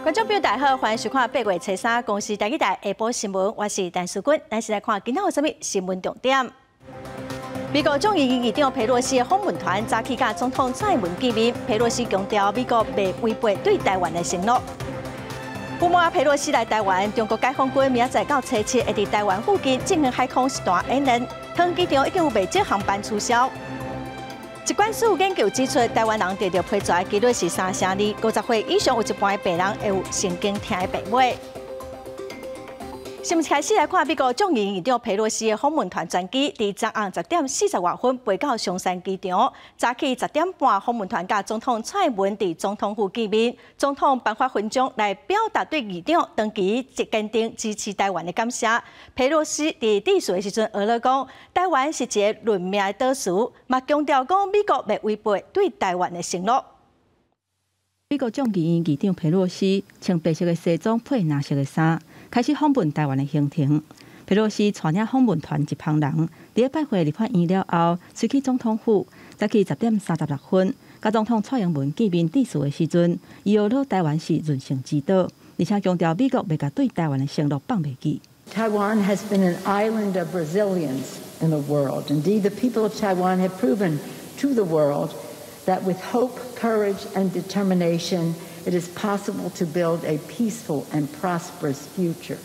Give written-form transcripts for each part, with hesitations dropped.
觀眾朋友大家好，歡迎收看8月初三公視台語台下晡新聞，我是陳淑君。咱先來看今仔有啥物新聞重點。美國眾議院議長佩洛西的訪問團早起佮總統蔡英文見面，佩洛西強調美國袂違背對台灣的承諾。不滿佩洛西來台灣，中國解放軍明仔載到初七會佇台灣附近進行海空實彈演練，桃園機場已經有袂少航班取消。疾管署研究指出，台灣人得著皮蛇的幾率是3成2，50歲以上有一半的病人會有神經疼的病尾。新聞開始來看，美國眾議院議長佩洛西的訪問團專機，佇昨暗10點40外分飛到松山機場。早起10點半，訪問團佮總統蔡英文佇總統府見面，總統頒發勳章來表達對議長長期堅定支持台灣的感謝。佩洛西佇致辭的時陣，呵咾講，台灣是一个論命的島嶼，嘛強調講美國袂違背對台灣的承諾。美國眾議院議長佩洛西穿白色的西裝配藍色的衫，開始訪問台灣的行程。佩洛西帶領訪問團一幫人，佇拜會立法院了後，隨去總統府。早起10點36分，佮總統蔡英文見面致辭的時陣，伊呵咾台灣是韌性之島，而且強調美國袂共對台灣的承諾放袂記。 Taiwan has been an island of resilience in the world. Indeed, the people of Taiwan have proven to the world that with hope, courage, and determination, it is possible to build a peaceful and prosperous future,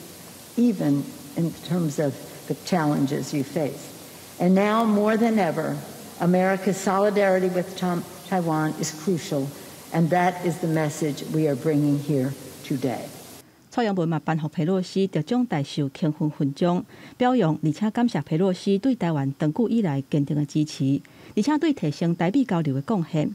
even in terms of the challenges you face. And now, more than ever, America's solidarity with Taiwan is crucial, and that is the message we are bringing here today. 蔡英文嘛頒予佩洛西特種大綬慶勳勳章，表揚而且感謝佩洛西對台灣長久以來堅定的支持，而且對提升台美交流的貢獻。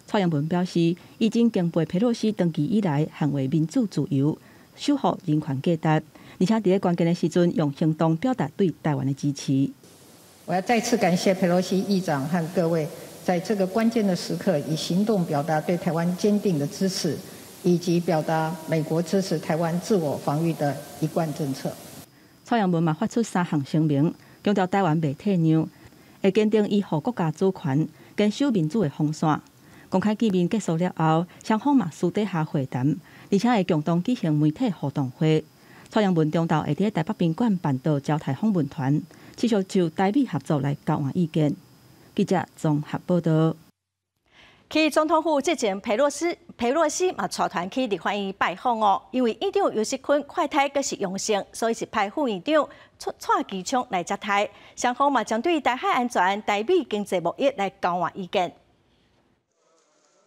蔡英文表示，伊真敬佩佩洛西長期以來捍衛民主自由、守護人權價值，而且佇咧關鍵的時陣用行動表達對台灣的支持。我要再次感謝佩洛西議長和各位，在這個關鍵的時刻，以行動表達對台灣堅定的支持，以及表達美國支持台灣自我防禦的一貫政策。蔡英文嘛發出三項聲明，強調台灣袂退讓，會堅定維護國家主權、堅守民主的防線。公開見面結束了後，雙方嘛私底下會談，而且會共同舉行媒體互動會。蔡英文中晝會佇台北賓館辦桌招待訪問團，持續就台美合作來交換意見。記者綜合報道。去總統府之前，佩洛西嘛帶團去立法院拜訪哦。因為院長游錫堃快篩閣是陽性，所以是派副院長蔡其昌來接替。雙方嘛針對台海安全、台美經濟貿易來交換意見。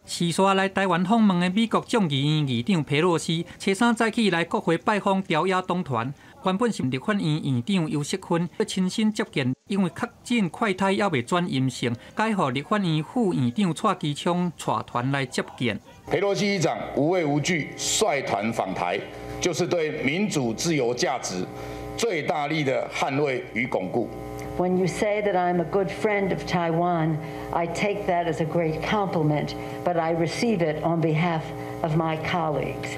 持續來台灣訪問的美國眾議院議長佩洛西，初三早起來國會拜訪朝野黨團。原本是立法院院長游錫堃欲親身接見，因為確診快篩猶未轉陰性，改予立法院副院長蔡其昌帶團來接見。佩洛西議長無畏無懼率團訪台，就是對民主自由價值最大力的捍衛與鞏固。 When you say that I'm a good friend of Taiwan, I take that as a great compliment, but I receive it on behalf of my colleagues.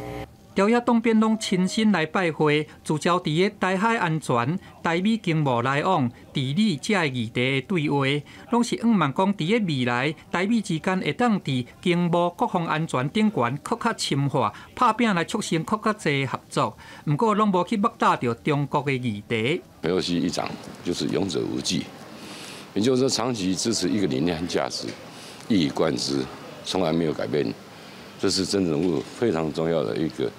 朝野黨鞭攏親身來拜會，聚焦佇咧台海安全、台美經貿來往、治理這个議題的對話，攏是向望講佇咧未來台美之間會當佇經貿、國防安全頂懸閣較深化，拍拚來促成閣較濟合作。毋過攏無去觸踏著中國的議題。佩洛西議長就是勇者無忌，也就是說長期支持一個理念和價值，一以貫之，從來沒有改變，這是政治人物非常重要的一個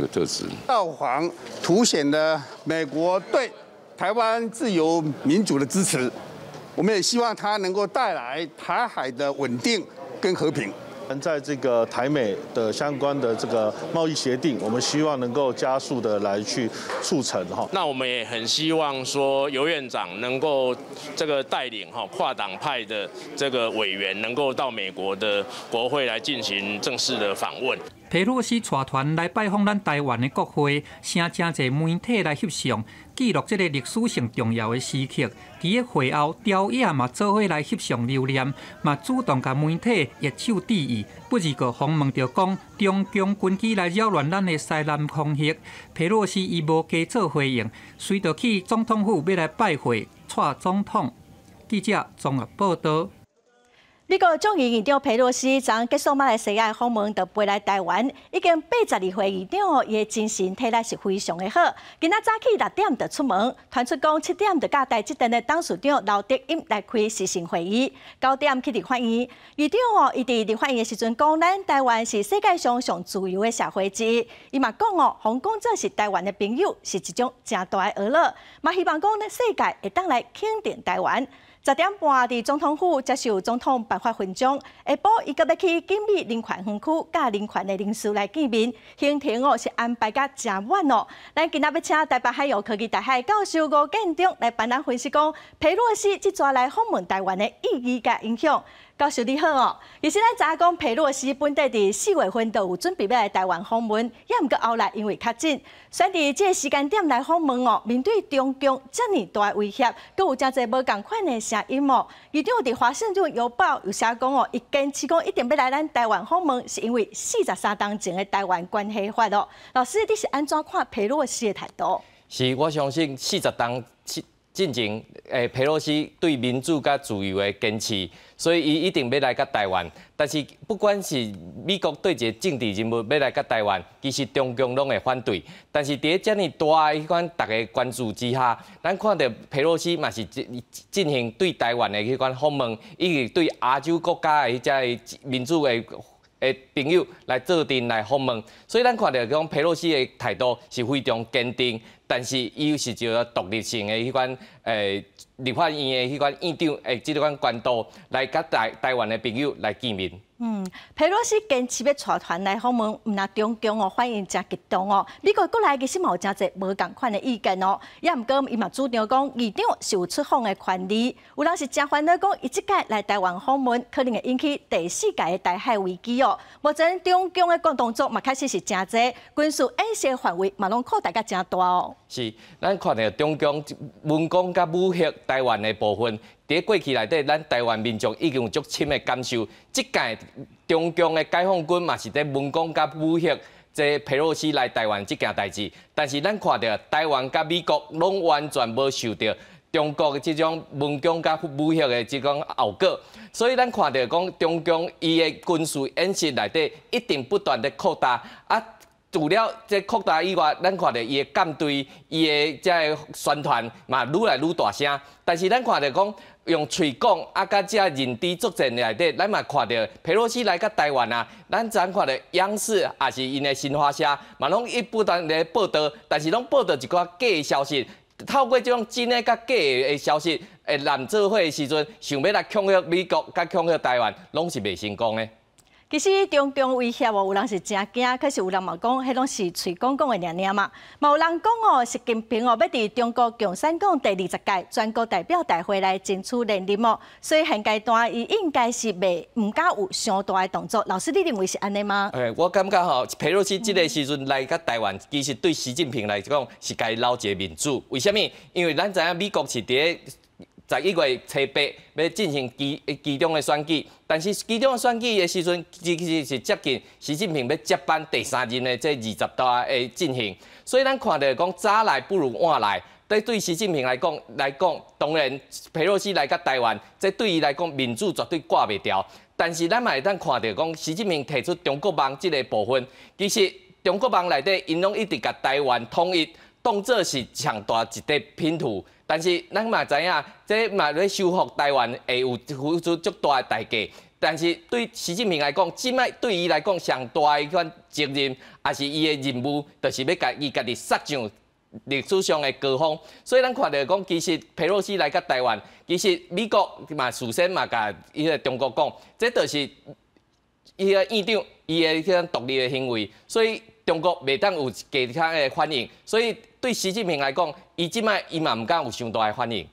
特質。到訪凸顯了美國對台灣自由民主的支持，我們也希望它能夠帶來台海的穩定跟和平。在這個台美的相關的這個貿易協定，我們希望能夠加速的來去促成哈。那我們也很希望說，游院長能夠這個帶領哈跨黨派的這個委員，能夠到美國的國會來進行正式的訪問。佩洛西帶團來拜訪咱台灣的國會，請誠濟媒體來翕相，記錄這个歷史性重要的時刻。佇咧會後，朝野嘛做伙來翕相留念，嘛主動共媒體握手致意。不時閣訪問著講，中共軍機來擾亂咱的西南空域，佩洛西伊無加做回應，隨著去總統府欲來拜會蔡總統。記者綜合報道。美國眾議院長佩洛西昨結束馬來西亞訪問，就飛來台灣，已經82歲議長哦，伊的精神體力是非常的好。今仔早起6點就出門，傳出講7點就佮台積電的董事長劉德音來開視訊會議，9點去立法院。議長哦，伊佇立法院的時陣講，咱台灣是世界上上自由的社會之一。伊嘛講哦，予講做是台灣的朋友，是一種誠大的呵咾，嘛希望講咧世界會當來肯定台灣。10點半佇總統府接受總統頒發勳章，下晡伊閣欲去景美人權園區佮人權的人士來見面，行程哦是安排甲誠滿哦。咱今仔欲請台北海洋科技大學教授吳建中來幫咱分析講，佩洛西這逝來訪問台灣的意義佮影響。教授你好哦，其實咱知影講佩洛西本底佇4月份就有準備欲來台灣訪問，也毋過後來因為確診，選佇這個時間點來訪問哦。面對中共遮爾大的威脅，閣有誠濟無仝款的聲音哦。議長佇華盛頓郵報有寫講哦，伊堅持講一定欲來咱台灣訪問，是因為43冬前的台灣關係法哦。老師，你是按怎看佩洛西的態度？是，我相信40冬進前，佩洛西對民主佮自由的堅持，所以伊一定欲來佮台灣。但是不管是美國佗一个政治人物欲來佮台灣，其實中共攏會反對。但是佇咧遮爾大的彼款逐家關注之下，咱看著佩洛西嘛是進行對台灣的彼款訪問，以及對亞洲國家的彼隻民主的朋友來做陣來訪問，所以咱看著講佩洛西的態度是非常堅定，但是伊又是一個獨立性的彼款立法院的彼款院長的這款權度來佮台灣的朋友來見面。佩洛西堅持欲帶團來訪問，毋但中共哦反應誠激動哦。美國國內其實嘛有誠濟無仝款的意見哦，也毋過伊嘛主張講，議長是有出訪的權利。有人是誠煩惱講，伊這擺來台灣訪問，可能會引起第四屆的台海危機哦。目前中共的動作嘛確實是誠濟，軍事演習範圍嘛攏擴大甲誠大哦。是，咱看著中共文攻佮武嚇台灣的部分，佇過去內底，咱台灣民眾已經有足深的感受。這屆中共的解放軍嘛是佇文攻佮武嚇這佩洛西來台灣這件代誌，但是咱看著台灣佮美國攏完全無受著中國的這種文攻佮武嚇的這種後果，所以咱看著講中共伊的軍事演習內底一定不斷的擴大啊。除了這擴大以外，咱看著伊的艦隊、伊的這个宣傳嘛，愈來愈大聲。但是咱看著講用喙講啊，佮這認知作戰內底，咱嘛看著佩洛西來佮台灣啊，咱昨看著央視抑是𪜶的新華社嘛，攏一不斷咧報導，但是攏報導一寡假的消息。透過這種真的佮假的消息，會濫做伙的時陣，想欲來恐嚇美國佮恐嚇台灣，攏是袂成功的。其實中共威脅哦，有人是誠驚，可是有人嘛講，彼攏是喙講講的爾爾嘛。嘛有人講哦，習近平哦，欲佇中國共產黨第二十屆全國代表大會來爭取連任哦，所以現階段伊應該是袂毋敢有傷大的動作。老師，你認為是按呢嗎？我感覺吼，佩洛西這个時陣來佮台灣，其實對習近平來講是共伊留一個面子。為啥物？因為咱知影美國是佇咧11月初8欲進行期中的選舉，但是期中的選舉的時陣，其實是接近習近平欲接班第三任的這20大的進行，所以咱看著講早來不如晚來。對習近平來講，當然佩洛西來佮台灣，這對伊來講面子絕對掛袂牢。但是咱嘛會當看著講，習近平提出中國夢這个部分，其實中國夢內底，𪜶攏一直共台灣統一當做是上大一塊拼圖。但是咱嘛知影，這嘛咧收復台灣會有付出足大的代價。但是對習近平來講，這擺對伊來講上大的彼款責任，抑是伊的任務，就是欲共伊家己殺上歷史上的高峰。所以咱看著講，其實佩洛西來佮台灣，其實美國嘛事先嘛共彼个中國講，這就是彼个院長伊的彼種獨立的行為，所以中國袂當有其他的反應。所以對習近平來講，伊這擺伊嘛毋敢有傷大的反應。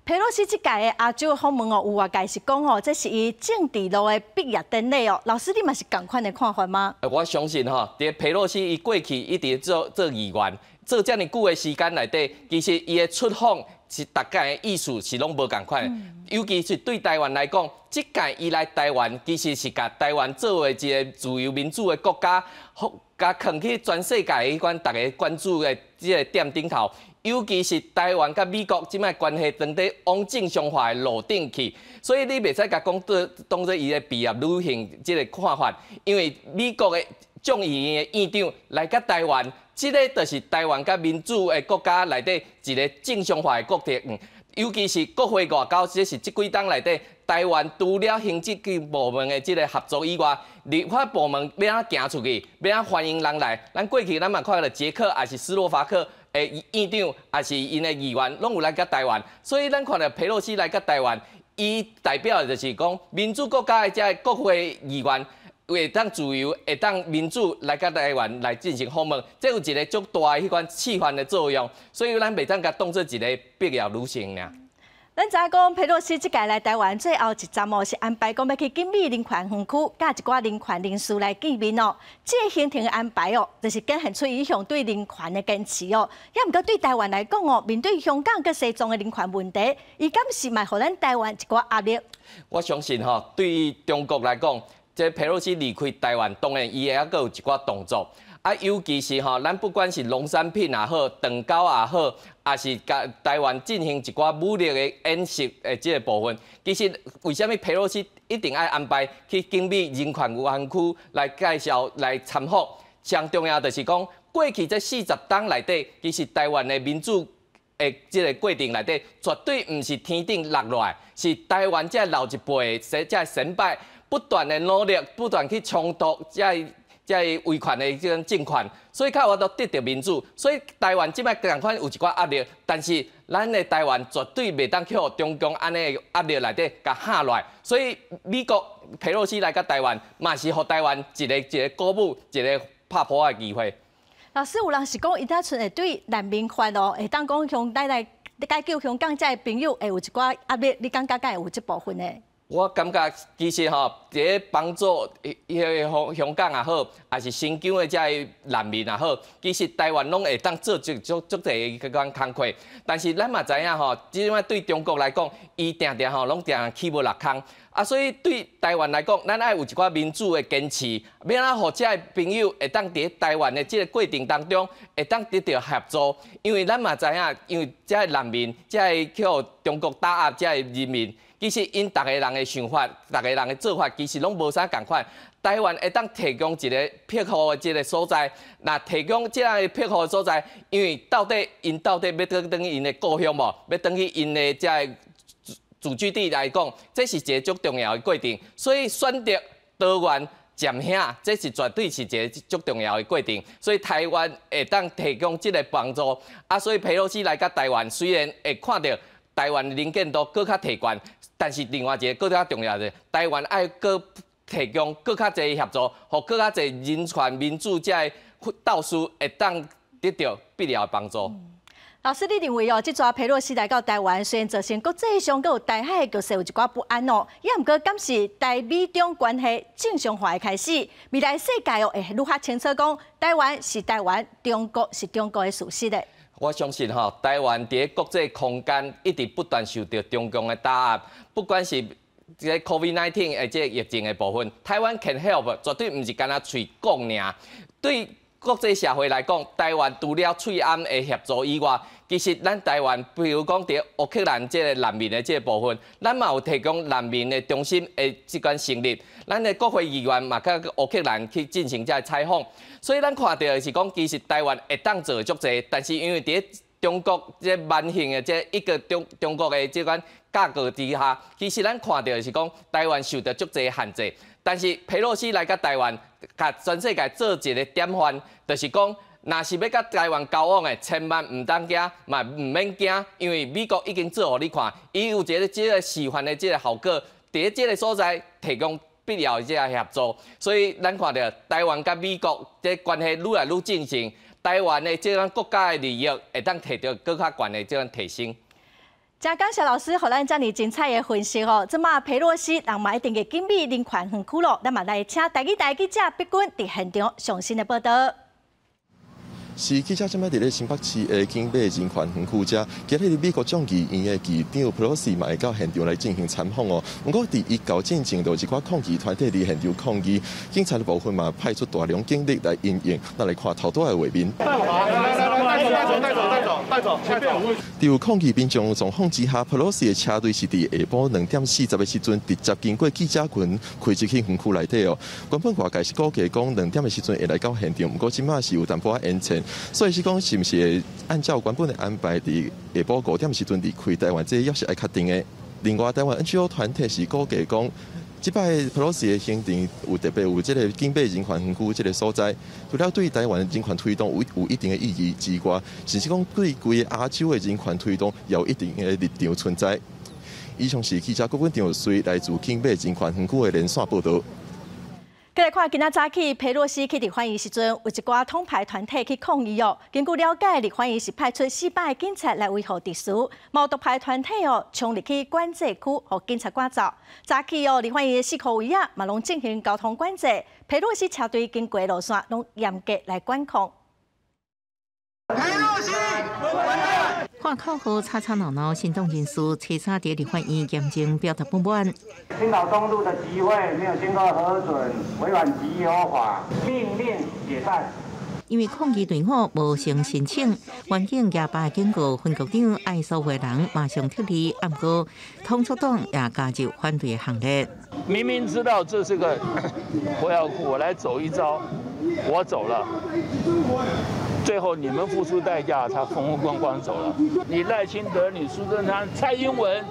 佩洛西這屆的亞洲訪問哦，有外界是講哦，這是伊政治路的畢業典禮哦。老師，你嘛是仝款的看法嗎？我相信吼，佇佩洛西伊過去一直做議員，做遮爾久的時間內底，其實伊的出訪是逐家的意思是攏無仝款。尤其是對台灣來講，這屆伊來台灣，其實是共台灣作為一個自由民主的國家，共囥去全世界彼款逐家關注的這個點頂頭。尤其是台灣佮美國這擺關係當佇往正常化的路頂去，所以你袂使共講當當做伊的畢業旅行這個看法，因為美國的眾議院的院長來佮台灣，這個就是台灣佮民主的國家內底一個正常化的過程。尤其是國會外交，這是這幾冬內底台灣除了行政部門的這個合作以外，立法部門欲按怎行出去，欲按怎歡迎人來。咱過去咱嘛看著捷克抑是斯洛伐克的院長，抑是𪜶的議員，攏有來佮台灣。所以咱看著裴洛西來佮台灣，伊代表的就是講民主國家的這個國會議員會當自由、會當民主來佮台灣來進行訪問，這有一個足大的彼款示範的作用，所以咱袂當共當做一個畢業旅行爾。咱知影講，裴洛西這屆來台灣最後一站哦，是安排講欲去景美人權園區，佮一寡人權人士來見面哦。這個行程的安排哦，就是展現出伊一向對人權的堅持哦。也毋過對台灣來講哦，面對香港佮西藏的人權問題，伊敢是嘛予咱台灣一寡壓力？我相信吼，對於中國來講，這裴洛西離開台灣，當然伊會猶閣有一寡動作。啊，尤其是吼，咱不管是農產品也好，斷交也好，抑是共台灣進行一寡武力的演習的這個部分，其實為啥物裴洛西一定愛安排去景美人權園區來介紹、來參訪？上重要就是講，過去這40冬內底，其實台灣的民主的這個過程內底，絕對毋是天頂落落來，是台灣這老一輩的這先輩不斷的努力，不斷去衝突這威權的這種政權，所以較有法度得著民主。所以台灣這擺仝款有一寡壓力，但是咱的台灣絕對袂當予中共按呢壓力內底共嚇落來。所以美國裴洛西來佮台灣，嘛是予台灣一個一個鼓舞、一個拍噗仔的機會。老師，有人是講，伊若賰會對難民法哦，會當講向來來解救香港這的朋友會有一寡壓力，你感覺敢會有這部分的？我感覺其實吼，佇咧幫助彼个香香港也好，抑是新疆的這个難民也好，其實台灣攏會當做足足足濟彼款工課。但是咱嘛知影吼，這擺對中國來講，伊定定吼攏定定起無落空。啊，所以對台灣來講，咱愛有一寡民主的堅持，欲按怎予這个朋友會當佇台灣的這個過程當中，會當得著協助。因為咱嘛知影，因為這個難民，這个去予中國打壓這个人民。其實𪜶逐个人的想法，逐个人的做法，其實攏無啥仝款。台灣會當提供一個庇護的這個所在，若提供這樣的庇護的所在，因為到底𪜶到底欲轉轉去𪜶的故鄉無？欲轉去𪜶的這个祖居地來講，這是一個足重要的過程。所以選擇多元佔遐，這是絕對是一個足重要的過程。所以台灣會當提供這個幫助。啊，所以裴洛西來到台灣，雖然會看著台灣能見度閣較提懸。但是另外一個閣較重要的，台灣愛閣提供閣較濟協助，予閣較濟人權民主這个鬥士會當得著必要的幫助。老師，你認為哦，這逝裴洛西來到台灣，雖然造成國際上閣有台海的局勢有一寡不安哦，也毋過敢是台美中關係正常化的開始？未來世界哦會愈較清楚講，台灣是台灣，中國是中國的事實的。我相信吼，台灣佇國際空間一直不斷受著中共的打壓，不管是這個 COVID-19 的這個疫情的部分，台灣 can help，絕對毋是干焦喙講爾。對國際社會來講，台灣除了喙罨的協助以外，其實咱台灣，比如講佇烏克蘭這個難民的這個部分，咱嘛有提供難民的中心的這款成立，咱的國會議員嘛去烏克蘭去進行這個採訪，所以咱看著的是講，其實台灣會當做足濟，但是因為佇中國這蠻橫的這一個中中國的這款架構之下，其實咱看著的是講，台灣受著足濟限制。但是裴洛西來到台灣，共全世界做一個典範，就是講，若是欲佮台灣交往的，千萬毋通驚，嘛毋免驚，因為美國已經做予你看，伊有一個這個示範的這個效果，佇這個所在提供必要的這個協助，所以咱看著台灣佮美國這關係愈來愈正常，台灣的這種國家的利益會當提著閣較懸的這種提升。真感謝老師，予咱遮爾精彩的分析哦。這馬裴洛西人嘛一定會景美人權園區咯，咱嘛來請台語台記者畢君佇現場上新的報道。是記者這擺佇咧新北市的景美人權園區遮，今日美國眾議院的議長佩洛西嘛會到現場來進行參訪哦。毋過佇伊到進前，就有一寡抗議團體佇現場抗議，警察的部分嘛派出大量警力來因應。咱來看頭拄仔的畫面。帶走，帶走，帶走，帶走，帶走。佇有抗議民眾狀況之下，佩洛西的車隊是佇下晡2點40的時陣，直接經過記者群開入去園區內底哦。原本外界是估計講2點的時陣會來到現場，毋過這馬是有淡薄仔延遲。所以是講，是毋是會按照原本的安排，佇下晡5點時陣離開台灣，這抑是愛確定的。另外，台灣 NGO 團體是估計講，這擺佩洛西的行程有特別有這个景美人權園區這个所在，除了對台灣人權推動有一定的意義之外，甚至講對規个亞洲的人權推動也有一定的立場存在。以上是記者郭文長隨來自景美人權園區的連線報導。閣來看，今仔早起佩洛西去立法院時陣，有一寡統派團體去抗議哦。根據了解，立法院是派出400个警察來維護秩序，嘛獨派團體哦衝入去管制區，予警察趕走。早起哦，立法院的四箍位仔嘛攏進行交通管制，佩洛西車隊經過路線攏嚴格來管控。佩洛西，喊口號，吵吵鬧鬧，行動人士初三佇立法院嚴正表達不滿。青島東路的集會沒有經過核准，違反集遊法，命令解散。因為抗議隊伍無先申請，員警舉牌警告分局長愛所有人馬上撤離，毋過統促黨也加入反對行列。明明知道這是個火藥庫，我來走一遭，我走了。最後你們付出代價，他風風光光走了。你賴清德、你蘇貞昌、蔡英文，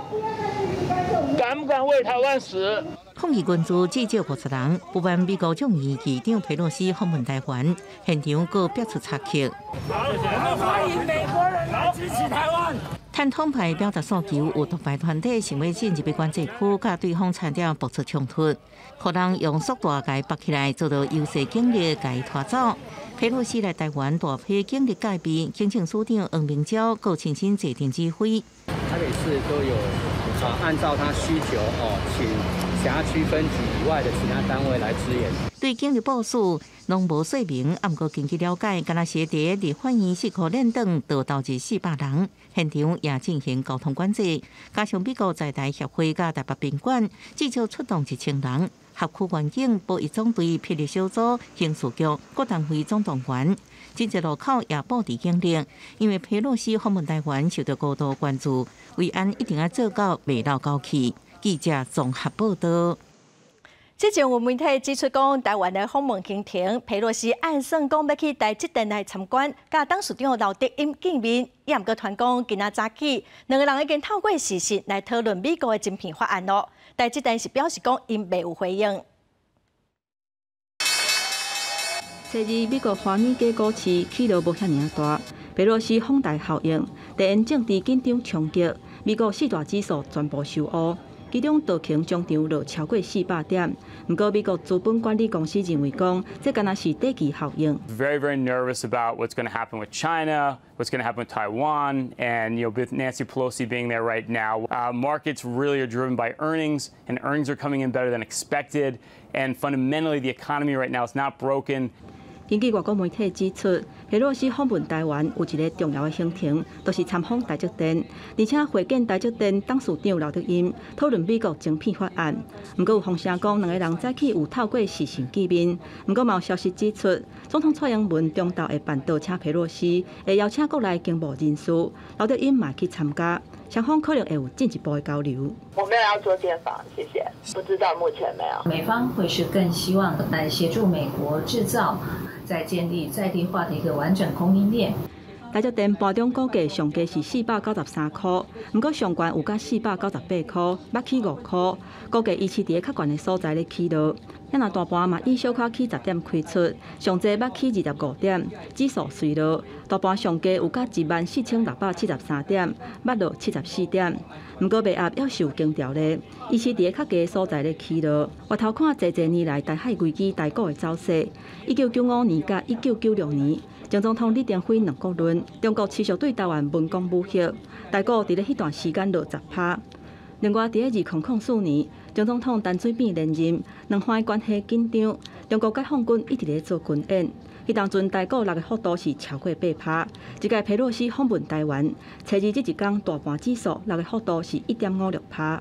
敢不敢為台灣死？抗議群組至少50人，不滿美國眾議院議長佩洛西訪問台灣，現場閣爆出插曲。我們歡迎美國人來支持台灣。趁統派表達訴求，有獨派團體想欲進入管制區，佮對方差點爆出衝突，予人用塑帶共縛起來，遭到優勢警力共拖走。佩洛西來台灣，大批警力戒備，警政署長黃明昭閣親身坐鎮指揮。台北市都有啊，按照他需求哦，請轄區分局以外的其他單位來支援。對警力部署攏無說明，毋過根據了解，敢若是佇立法院四箍連轉就投入400人，現場也進行交通管制，加上美國在台協會佮台北賓館，至少出動1000人。轄區員警、保育總隊、霹靂小組、刑事局各單位總動員，真濟路口也布置警力，因為佩洛西訪問台灣受到高度關注，維安一定愛做到袂漏狗氣。記者綜合報道。之前有媒體指出講，台灣的訪問行程，佩洛西按算講欲去台積電來參觀，佮董事長劉德音見面，也毋過傳講今仔早起，兩个人已經透過視訊來討論美國的晶片法案囉。台積電是表示講，𪜶未有回應。初二美國華爾街股市起落無遐爾仔大，佩洛西訪台效應，地緣政治緊張衝擊，美國四大指數全部收烏。其中道瓊終場落超過400點，毋過美國資本管理公司認為講，這敢若是短期效應。 Very, very nervous about what's going to happen with China, what's going to happen with Taiwan, and with Nancy Pelosi being there right now, markets really are driven by earnings, and earnings are coming in better than expected. And fundamentally, the economy right now is not broken. 根據外國媒體指出，佩洛西訪問台灣有一个重要的行程，就是參訪台積電，而且會見台積電董事長劉德音，討論美國晶片法案。毋過有風聲講，兩个人早起有透過視訊見面。毋過嘛有消息指出，總統蔡英文中晝會辦桌請佩洛西，會邀請國內經貿人士，劉德音嘛去參加，雙方可能會有進一步的交流。我沒有要做電訪，謝謝。不知道目前沒有。美方會是更希望來協助美國製造，再建立在地化的一個完整供應鏈。台積電盤中股價上低是493箍，毋過上懸有到498箍，捌起5箍，股價維持佇較懸的所在咧起落。遐若大盤嘛以小可起10點開出，上濟捌起25點，指數隨落，大盤上低有到14,673點，捌落74點。毋過賣壓猶是有經調咧，維持佇咧較低所在咧起落。回頭看濟濟年來台海危機台股的走勢，1995年佮1996年，前總統李登輝兩國論，中國持續對台灣文攻武嚇，台股佇咧彼段時間落10趴。另外，佇咧2004年，前總統陳水扁連任，兩岸關係緊張，中國解放軍一直咧做軍演，彼當陣台股落的幅度是超過8%。這屆佩洛西訪問台灣，初二這一工大盤指數落的幅度是1.56%。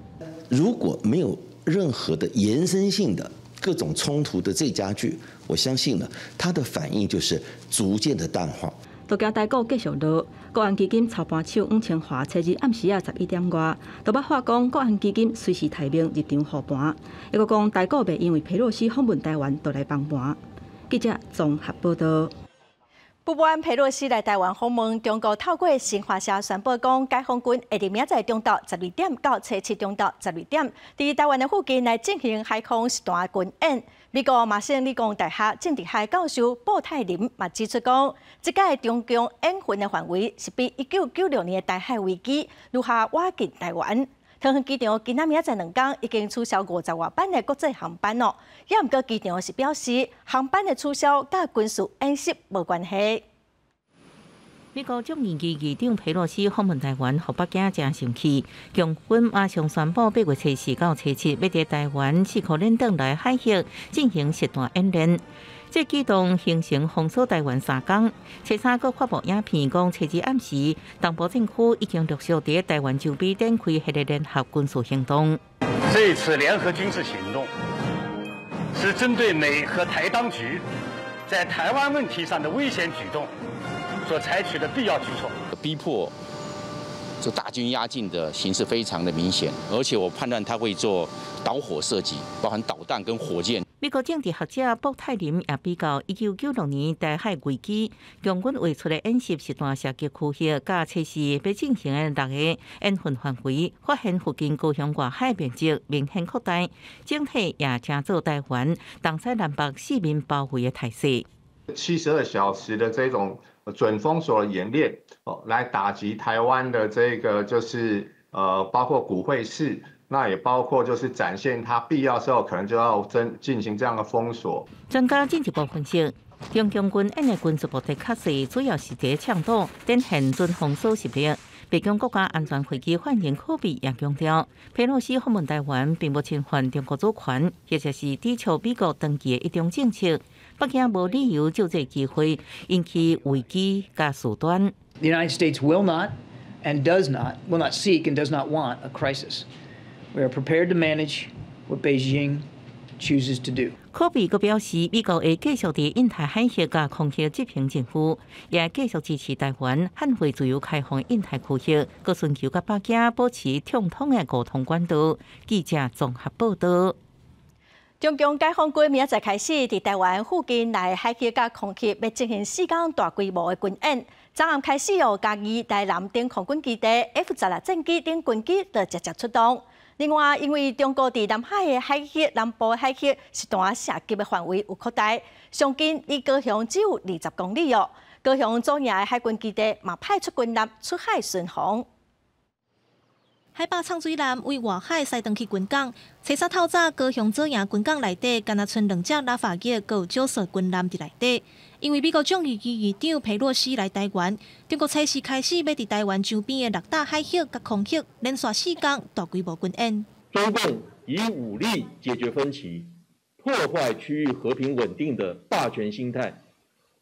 如果沒有任何的延伸性的各種衝突的這加劇，我相信呢，它的反應就是逐漸的淡化。都驚台股繼續落，國安基金操盤手黃清華初二暗時仔11點外，就捌話講國安基金隨時待命入場護盤，抑閣講台股袂因為佩洛西訪問台灣就來崩盤。記者綜合報道。不滿佩洛西來台灣訪問，中國透過新華社宣布講，解放軍會佇明仔載中晝12點到初七中晝12點，佇台灣的附近來進行海空實彈軍演。美國麻省理工大學政治系教授布泰林嘛指出講，這擺中共演訓的範圍是比1996年的台海危機愈較倚近台灣。桃園機場今仔明仔載2工已經取消50外班的國際航班咯，也毋過機場是表示航班的取消佮軍事演習無關係。美國眾議院議長佩洛西訪問台灣，予北京誠生氣。共軍馬上宣布8月24到初七，欲佇台灣四箍連轉來海域進行實彈演練。這舉動形成封鎖台灣3工。初三閣發布影片講，初二暗時，東部戰區已經陸續佇台灣周邊展開彼个聯合軍事行動。這次聯合軍事行動是針對美和台當局在台灣問題上的危險舉動所採取的必要舉措。逼迫這大軍壓境的形勢非常的明顯，而且我判斷他會做導火射擊，包含導彈跟火箭。美國政治學者布泰林也比較，1996年台海危機，共軍畫出的演習實彈射擊區域，佮測試欲進行的六個演訓範圍，發現附近高雄外海面積明顯擴大，整體也成做台灣東西南北四面包圍的態勢。 72小時的這種準封鎖的演練，哦，來打擊台灣的這個就是包括股匯市。那也包括就是展現它必要時候可能就要進行這樣的封鎖。專家進一步分析，中共軍演的軍事目的較細，主要是佇搶島，展現準封鎖實力。白宮國家安全會議發言人柯比也強調，佩洛西訪問台灣並無侵犯中國主權，或者是抵觸美國長期的一中政策。北京無理由藉這個機會引起危機佮事端。 The United States will not and does not, will not seek and does not want a crisis. We are prepared to manage what Beijing chooses to do. 柯比閣表示，美國會繼續佇印太海域佮空域執行任務，也繼續支持台灣捍衛自由開放印太區域，閣尋求佮北京保持暢通的溝通管道。記者綜合報道。中共解放軍明仔載開始佇台灣附近內海域佮空域，欲進行4工大規模的軍演。昨暗開始哦，嘉義、台南等空軍基地 F-16戰機等軍機就齊齊出動。另外，因為中國佇南海的海域、南部海域實彈射擊的範圍有擴大，上近離高雄只有20公里哦。高雄左營的海軍基地嘛派出軍艦出海巡防。海霸藏水艦對外海駛轉去軍港，初三透早高雄左營軍港內底，敢若賰兩隻拉法葉，閣有少數軍艦佇內底。因為美國眾議院議長佩洛西來台灣，中國初四開始欲佇台灣周邊的六大海域佮空域連續4工大規模軍演。中共以武力解決分歧、破壞區域和平穩定的霸權心態，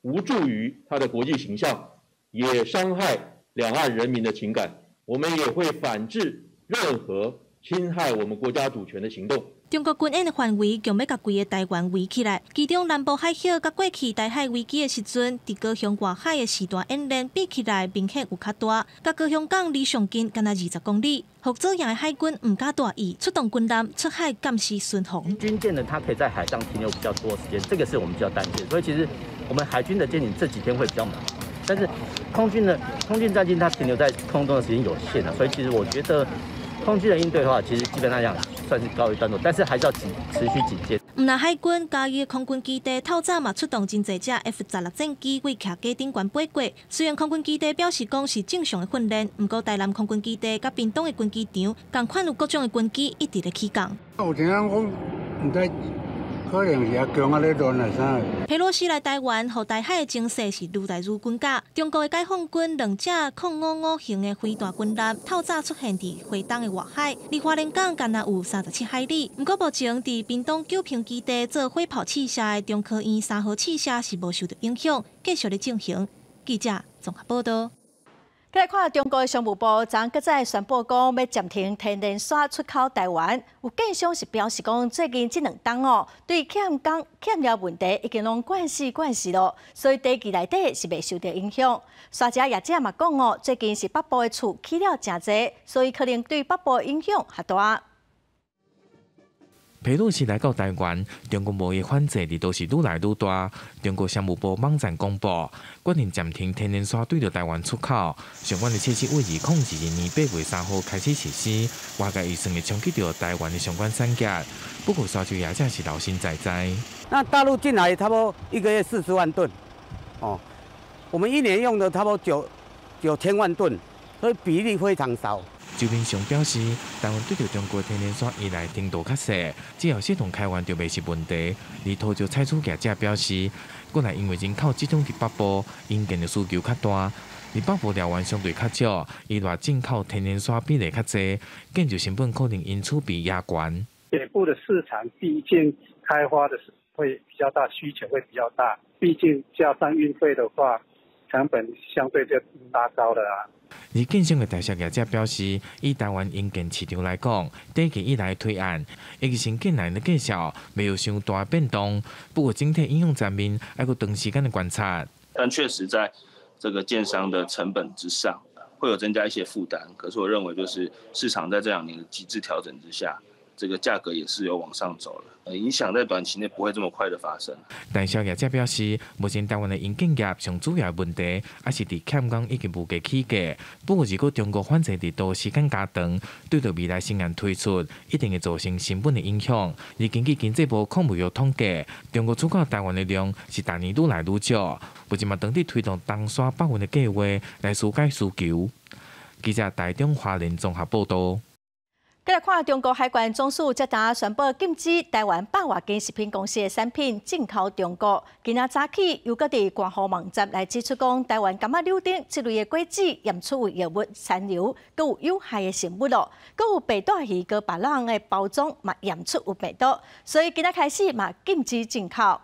無助於它的國際形象，也傷害兩岸人民的情感。我們也會反制任何侵害我們國家主權的行動。中國軍演的範圍，強欲共規个台灣圍起來。其中南部海域佮過去台海危機的時陣，佇高雄外海的實彈演練比起來明顯有較大。佮高雄港離上近敢若20公里，予左營的海軍毋敢大意，出動軍艦出海監視巡防。軍艦呢，它可以在海上停留比較多時間，這個是我們比較擔心。所以其實我們海軍的艦艇這幾天會比較忙，但是空軍呢，空軍戰機它停留在空中的時間有限啊，所以其實我覺得空軍的應對的話，其實基本上講算是告一段落，但是還是要持續警戒。毋但海軍嘉義空軍基地透早嘛出動真濟隻 F-16戰機對徛機頂懸飛過。雖然空軍基地表示講是正常的訓練，毋過台南空軍基地佮屏東的軍機場，仝款有各種的軍機一直咧起降。有聽人講，毋知可能是阿強仔咧亂來啥。佩洛西來台灣，予台海的情勢是愈來愈緊張。中國的解放軍兩隻055型的飛彈軍艦，透早出現佇花東的外海，離花蓮港干焦有37海里。毋過目前佇屏東九坪基地做火炮試射的中科院3號試射是無受到影響，繼續咧進行。記者綜合報道。來看中國的商務部，昨閣再宣布講欲暫停天然紲出口台灣。有建商是表示講，最近這兩冬哦，對欠工欠料問題已經攏慣勢慣勢囉，所以短期內底是袂受到影響。沙遮業者嘛講哦，最近是北部的厝起了誠濟，所以可能對北部的影響較大。佩洛西來到台灣，中國貿易反制力度是愈來愈大。中國商務部網站公布，決定暫停天然紲對著台灣出口。相關的措施為2022年8月3號開始實施，外界預算會衝擊著台灣的相關產業。不過，沙洲業者是老神在在。那大陸進來差不多一個月40萬噸，哦，我們一年用的差不多9000萬噸，所以比例非常少。周明雄表示，台灣對著中國天然紲依賴程度較細，只要適當開源就袂是問題。而土石採取業者表示，過來因為人口集中佇北部，用電的需求較大，而北部料源相對較少，依賴進口天然紲比例較濟，建築成本可能因此被壓懸。北部的市場畢竟開發的會比較大，需求會比較大，畢竟加上運費的話，成本相對就拉高了啊。而建商的台塑業者表示，以台灣營建市場來講，短期以來推案，以及新進來的價數袂有傷大變動。不過整體影響層面，還閣長時間的觀察。但確實在這個建商的成本之上，會有增加一些負擔。可是我認為，就是市場在這2年的機制調整之下，這個價格也是有往上走了，影響在短期內不會這麼快的發生。但銷業者表示，目前台灣的營建業上主要的問題，還是佇欠工以及物價起價。不過，如果中國反制力度時間加長，對著未來新案推出，一定會造成成本的影響。而根據經濟部礦物局統計，中國出口台灣的量是逐年愈來愈少，目前嘛當地推動東沙北運的計劃來紓解需求。記者台中花蓮綜合報道。再來看中國海關總署這當宣布禁止台灣百外間食品公司的產品進口中國。今仔早起又閣佇官方網站來指出講，台灣柑仔柳丁這類的果子驗出有藥物殘留，閣有有害的生物囉，閣有白帶魚閣別人的包裝嘛驗出有病毒，所以今仔開始嘛禁止進口。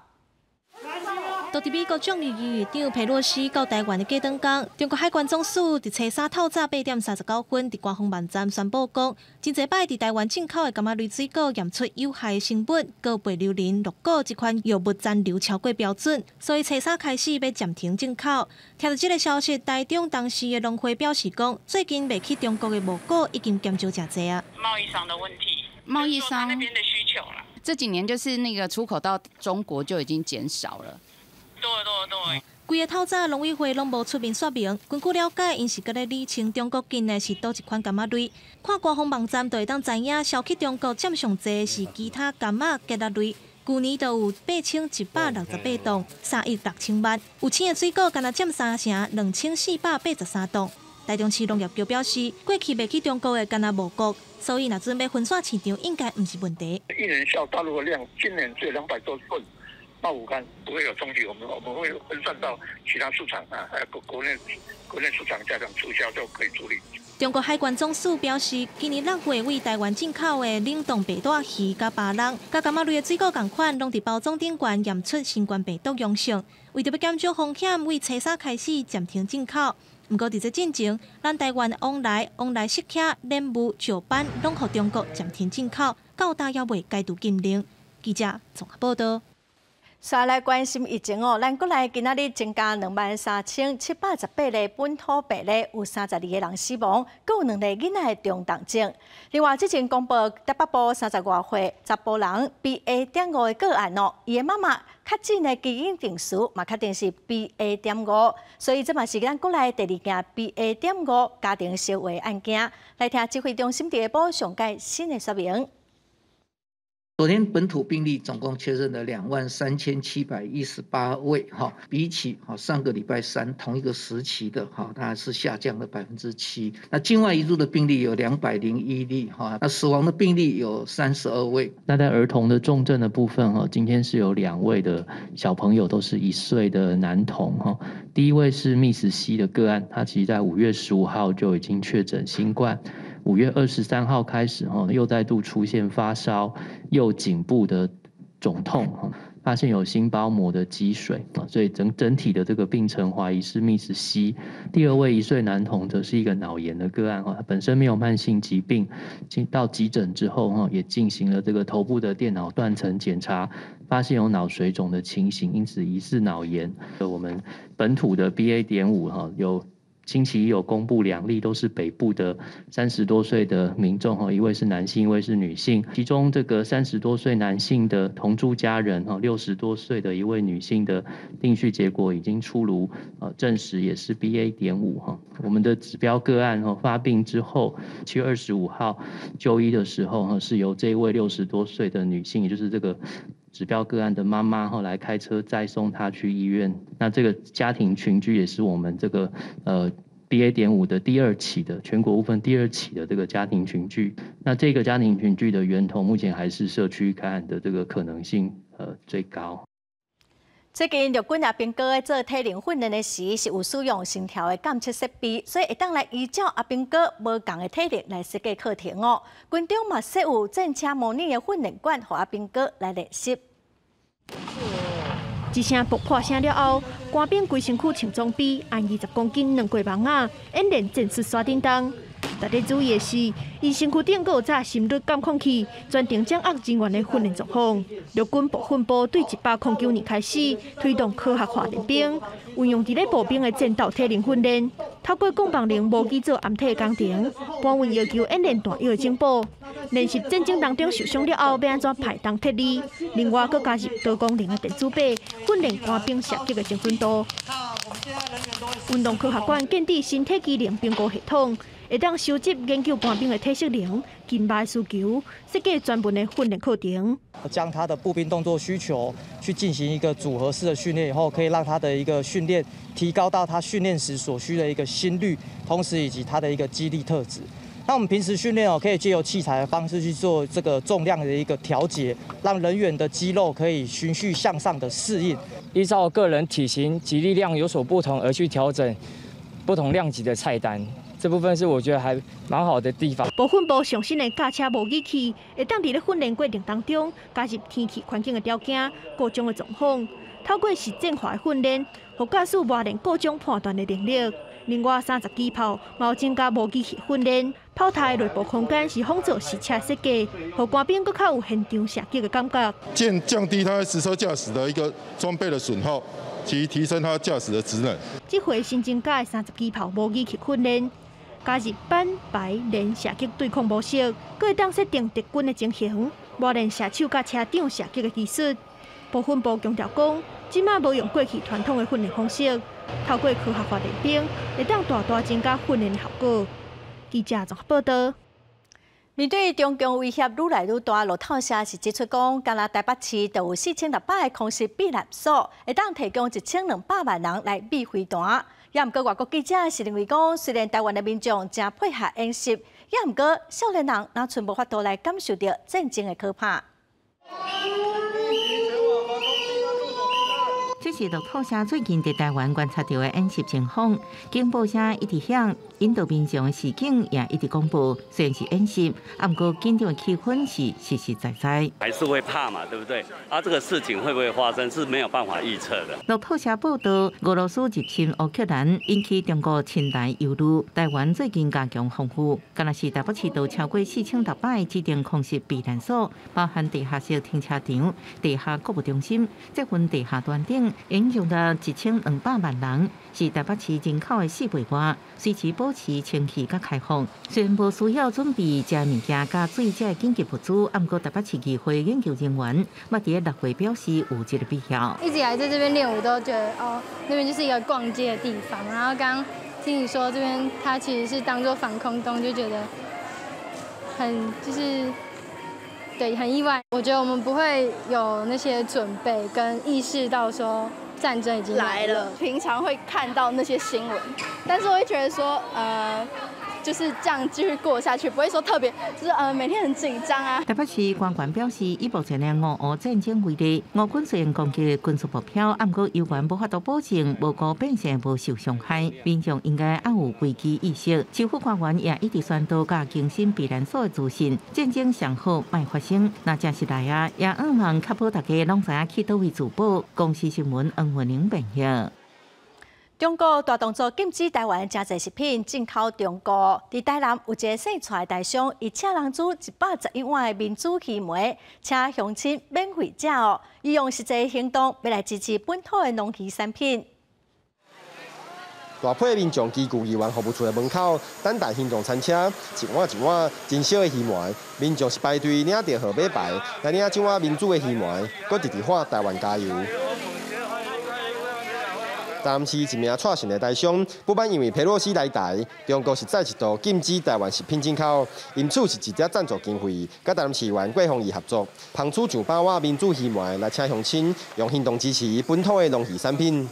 就佇美國眾議院議長佩洛西到台灣的隔當天，中國海關總署佇初三透早8點39分，佇官方網站宣布講，真濟擺佇台灣進口的柑仔類水果驗出有害生物，閣白榴蓮、綠果這款藥物殘留超過標準，所以初三開始欲暫停進口。聽到這个消息，台中當時的農會表示講，最近賣去中國的五果已經減少誠濟啊。貿易商的問題，貿易商那邊的需求啦。這幾年就是那個出口到中國就已經減少了。對對對。規个透早，農委會攏無出面說明。根據了解，𪜶是閣咧理清中國進的是佗一款柑仔類。看官方網站就會當知影，銷去中國佔上濟是其他柑仔桔仔類。舊年就有8168噸，3億6千萬。有青的水果干焦佔三成，2483棟。台中市農業局表示，過去賣去中國的干焦五穀，所以若準備分散市場，應該毋是問題。一年銷大陸的量，今年只有200多噸。到武漢不會有衝擊，我們會分散到其他市場啊，還有國內市場加強促銷就可以處理。中國海關總署表示，今年6月對台灣進口的冷凍白帶魚、佮巴人、佮柑仔類的水果仝款，攏佇包裝頂懸驗出新冠病毒陽性。為著欲減少風險，對初三開始暫停進口。毋過佇這進前，咱台灣往來、往來釋迦、蓮霧、石斑，攏予中國暫停進口，到今猶未解除禁令。記者綜合報道。煞來關心疫情哦，咱國內今仔日增加23,718例本土病例，有32個人死亡，閣有兩個囡仔的中重症。另外，之前公布台北部30外歲查埔人 BA.5的個案哦，伊的媽媽確診的基因定序嘛確定是 BA.5，所以這嘛是咱國內第二件 BA.5家庭相話案件。來聽指揮中心佇下晡上蓋新的說明。昨天本土病例總共確認了23,718位，哈，比起上個禮拜三同一個時期的，哈，當然是下降了7%。那境外移入的病例有201例，哈，那死亡的病例有32位。那在兒童的重症的部分，哈，今天是有2位的小朋友都是1歲的男童，哈，第一位是 Miss C 的個案，他其實在5月15號就已經確診新冠。5月23號開始，又再度出現發燒、右頸部的腫痛，發現有心包膜的積水，所以整體的這個病程懷疑是 Miss C。第二位1歲男童則是一個腦炎的個案，他本身沒有慢性疾病，到急診之後，也進行了這個頭部的電腦斷層檢查，發現有腦水腫的情形，因此疑似腦炎。我們本土的 BA.5 有。星期一有公布2例，都是北部的30多歲的民眾，一位是男性，一位是女性。其中這個30多歲男性的同住家人，60多歲的一位女性的定序結果已經出爐，證實也是 BA.5。我們的指標個案發病之後，7月25號就醫的時候，是由這位60多歲的女性，也就是這個指標個案的媽媽後來開車載送她去醫院。那這個家庭群聚也是我們這個BA.5 的第2起的全國部分第2起的這個家庭群聚。那這個家庭群聚的源頭目前還是社區感染的這個可能性最高。最近陸軍阿兵哥在做體能訓練的時，是有使用心跳的監測設備，所以會當來依照阿兵哥無仝的體力來設計課程哦。軍中嘛設有戰車模擬的訓練館，予阿兵哥來練習。一聲爆破聲了後，官兵規身軀穿裝備，按20公斤兩過網仔，演練戰術山頂洞。值得注意的是，伊身軀頂閣有紮心率監控器，全程掌握人員的訓練狀況。陸軍部訓部對109年開始推動科學化練兵，運用佇咧步兵的戰鬥體能訓練，透過攻防能模擬做掩體工程，搬運要求演練彈藥的情報，練習戰爭當中受傷了後欲按怎排當撤離。另外，閣加入多功能的電子靶，訓練官兵射擊的精準度。運動科學館建置身體機能評估系統。會當收集研究官兵的體適能、筋肉需求，設計專門的訓練課程。將他的步兵動作需求去進行一個組合式的訓練以後，可以讓他的一個訓練提高到他訓練時所需的一個心率，同時以及他的一個肌力特質。那我們平時訓練哦，可以借由器材的方式去做這個重量的一個調節，讓人員的肌肉可以循序向上的適應。依照個人體型及力量有所不同而去調整不同量級的菜單。這部分是我覺得還蠻好的地方。部訓部上新的駕車模擬器，會當佇咧訓練過程當中加入天氣環境的條件、各種的狀況，透過實戰化的訓練，予駕駛磨練各種判斷的能力。另外，30支炮嘛有增加模擬器訓練，炮台內部空間是仿造實車設計，予官兵閣較有現場射擊的感覺。降低他實車駕駛的一個裝備的損耗。及提升他駕駛的職能。這回新增加的30支炮模擬器訓練，加入班排連射擊對抗模式，閣會當設定敵軍的情形，磨練射手佮車長射擊的技術。部訓部強調講，這馬無用過去傳統的訓練方式，透過科學化練兵，會當大大增加訓練的效果。記者綜合報道。面對中共威脅愈來愈大，路透社是指出講，干焦台北市就有4600个空襲避難所，會當提供1200萬人來避飛彈。也毋過外國記者是認為講，雖然台灣的民眾誠配合演習，也毋過少年人若賰無法度來感受著戰爭的可怕。這是路透社最近佇台灣觀察到的演習情況，警報聲一直響，引導民眾的示警也一直廣播。雖然是演習，毋過緊張的氣氛是實實在在。還是會怕嘛，對不對？啊，這個事情會不會發生是沒有辦法預測的。路透社報道，俄羅斯入侵烏克蘭引起中國侵台憂慮，台灣最近加強防護，敢若是台北市都超過4600个指定空襲避難所，包含地下室停車場、地下購物中心、這份地下端頂。影響了1200萬人，是台北市人口的4倍外，隨時保持清氣佮開放。雖然無需要準備食物件佮水這緊急物資，毋過台北市議會研究人員捌佇6月表示有這個必要。一直以來在這邊練舞都覺得哦，那邊就是一個逛街的地方。然後剛聽你說這邊它其實是當做防空洞，就覺得很就是對，很意外。我覺得我們不會有那些準備跟意識到說戰爭已經來了。平常會看到那些新聞，但是我會覺得說，就是這樣繼續過下去，不會說特別，就是每天很緊張啊。台北市官員表示，以目前的俄烏戰爭為例，俄軍雖然攻擊軍事目標，毋過猶原無法度保證無辜百姓無受傷害，民眾應該愛有危機意識。市府官員也一直宣導佮更新避難所的資訊，戰爭上好莫發生，若真是來啊，也向望確保大家攏知影去佗位自保。公視新聞黃文玲編譯。中國大動作禁止台灣誠濟食品進口中國。佇台南有一个姓蔡的台商，伊請人煮111碗的民主魚糜，請鄉親免費食哦。伊用實際行動欲來支持本土的農漁產品。大批民眾齊聚議員服務處的門口，等待行動餐車，一碗一碗真少的魚糜，民眾是排隊領著號碼牌來領這碗民主的魚糜，閣直直喊台灣加油。台南市一名蔡姓的台商，不滿因為佩洛西來台，中國是再一度禁止台灣食品進口，因此是直接贊助經費，佮台南市議員郭宏毅合作，烹煮上百碗民主魚糜來請鄉親，用行動支持本土的農漁產品。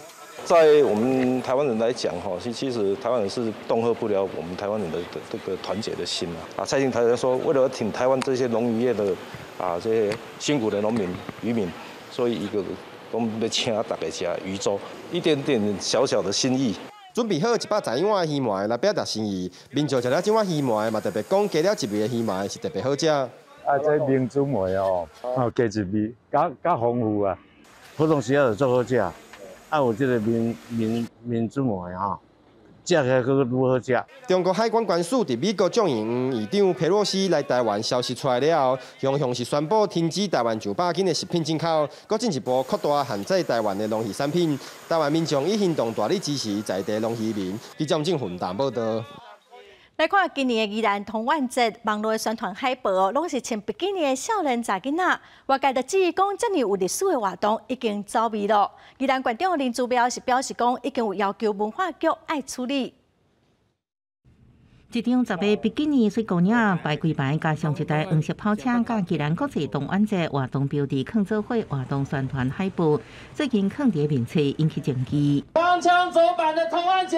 在我們台灣人來講，哈，其實台灣人是恫嚇不了我們台灣人的這個團結的心啊。蔡姓台商說，為了挺台灣這些農漁業的啊這些辛苦的農民漁民，所以一個。講欲請大家食魚粥，一點點小小的心意。準備好111碗魚糜來表達心意，民眾食了這碗魚糜嘛，特別講加了一味的魚糜是特別好食。啊，這民主糜哦，哦加一味，較較豐富啊。普通時仔就足好食，啊有這個民主糜吼。食起來閣愈好食。中國海關關署佇美國眾議院議長佩洛西來台灣消息出來了後，雄雄是宣布停止台灣上百斤的食品進口，閣進一步擴大限制台灣的農漁產品。台灣民眾以行動大力支持在地農漁民。記者鄭雲淡報道。來看今年的宜蘭童玩節，網路的宣傳海報哦，攏是穿比基尼的少年查囡仔。外界就質疑講，這爾有歷史的活動已經走味囉。宜蘭縣長林姿妙是表示講，已經有要求文化局愛處理。一張10个比基尼水姑娘排規排，加上一台黃色跑車，佮宜蘭國際童玩節活動標誌囥做伙活動宣傳海報，最近囥佇面冊引起爭議。荒腔走板的童玩節。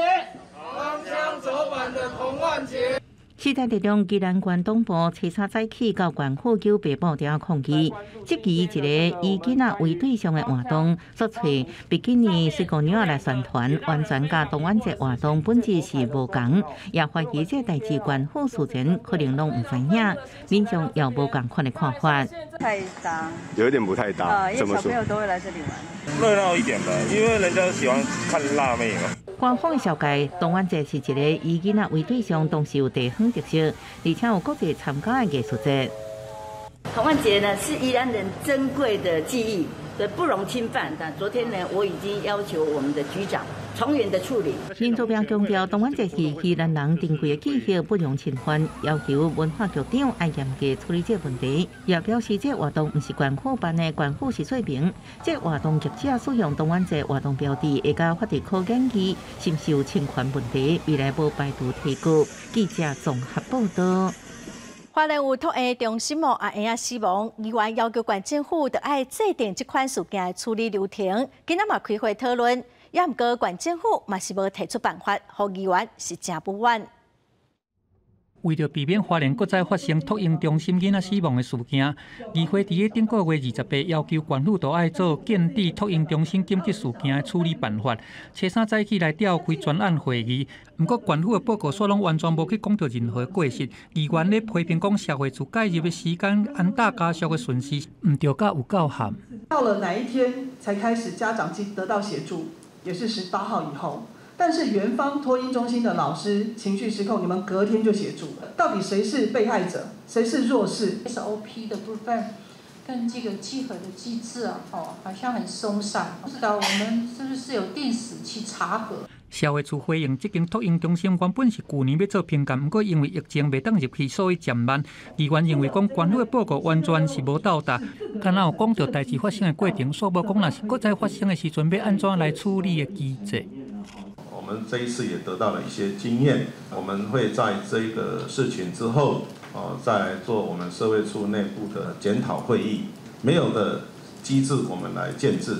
荒腔走板的童玩節。時代力量宜蘭縣黨部初三早起到縣府九白布條抗議，質疑一个以囡仔為對象的活動，煞揣比基尼水姑娘來宣傳，完全佮童玩節活動本質是無仝，也懷疑這代誌縣府事前可能攏毋知影，民眾也無仝款的看法。太搭，有一點不太搭，因為小朋友都會來這裡玩。熱鬧一點吧，因為人家喜歡看辣妹嘛。官方的紹介，童玩節是一个以囡仔為對象，同時有地方特色，而且有國際參加的藝術節。童玩節呢是宜蘭人珍貴的記憶，所以不容侵犯。但昨天呢，我已經要求我們的局長從嚴的處理。林姿妙強調，童玩節是宜蘭人珍貴的記憶，不容侵犯，要求文化局長愛嚴格處理這個問題。也表示，這活動毋是縣府辦的，縣府是說明。這活動業者使用童玩節活動標誌，會共法律考研議，是毋是有侵權問題？未來無排除提告。記者綜合報道。花蓮有托嬰中心哦，啊，嬰仔死亡，議員要求縣政府著愛制定這款事件的處理流程。今仔嘛開會討論，也毋過縣政府嘛是無提出辦法，予議員是誠不滿。為著避免花蓮閣再發生托嬰中心囡仔死亡的事件，議會佇咧頂個月28要求縣府都愛做建置托嬰中心緊急事件的處理辦法。初三早起來召開專案會議，毋過縣府的報告書攏完全無去講著任何過失。議員咧批評講，社會處介入的時間、安搭家屬的順序，毋對佮有夠含。到了哪一天才開始家長得到協助？也是18號以後。但是園方托嬰中心的老師情緒失控，你們隔天就協助了。到底誰是被害者，誰是弱勢？SOP 的部分跟這個稽核的機制啊，哦，好像很鬆散，不知道我們是不是有定時去查核？社會處回應，這間托嬰中心原本是舊年欲做評鑑，毋過因為疫情袂當入去，所以暫慢。議員認為講，縣府的報告完全是無到達，敢若有講著代誌發生的過程，煞無講若是閣再發生的時陣欲按怎來處理的機制。我們這一次也得到了一些經驗，我們會在這個事情之後，哦，再來做我們社會處內部的檢討會議。沒有的機制，我們來建制；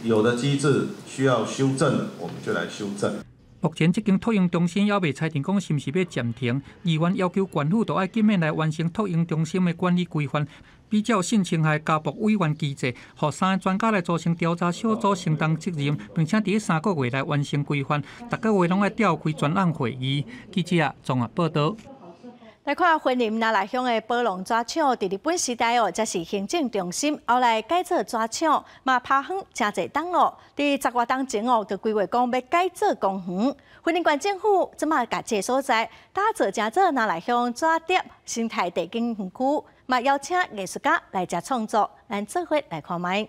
有的機制需要修正，我們就來修正。目前這間托嬰中心猶未裁定講是毋是欲暫停，議員要求縣府都愛緊免來完成托嬰中心的管理規範，比照性侵害家暴委員機制，予三个專家來組成調查小組承擔責任，並且佇3個月內完成規範，逐個月攏愛召開專案會議。記者綜合報導。來看雲林那籬鄉的寶隆紙廠，佇日本時代哦，才是行政中心，後來改做紙廠，嘛拋荒誠濟冬咯。佇十外冬前哦，就規劃講欲改做公園。雲林縣政府這馬共這个所在打造成做那籬鄉紙蝶生態地景園區，嘛邀請藝術家來遮創作，咱做伙來看覓。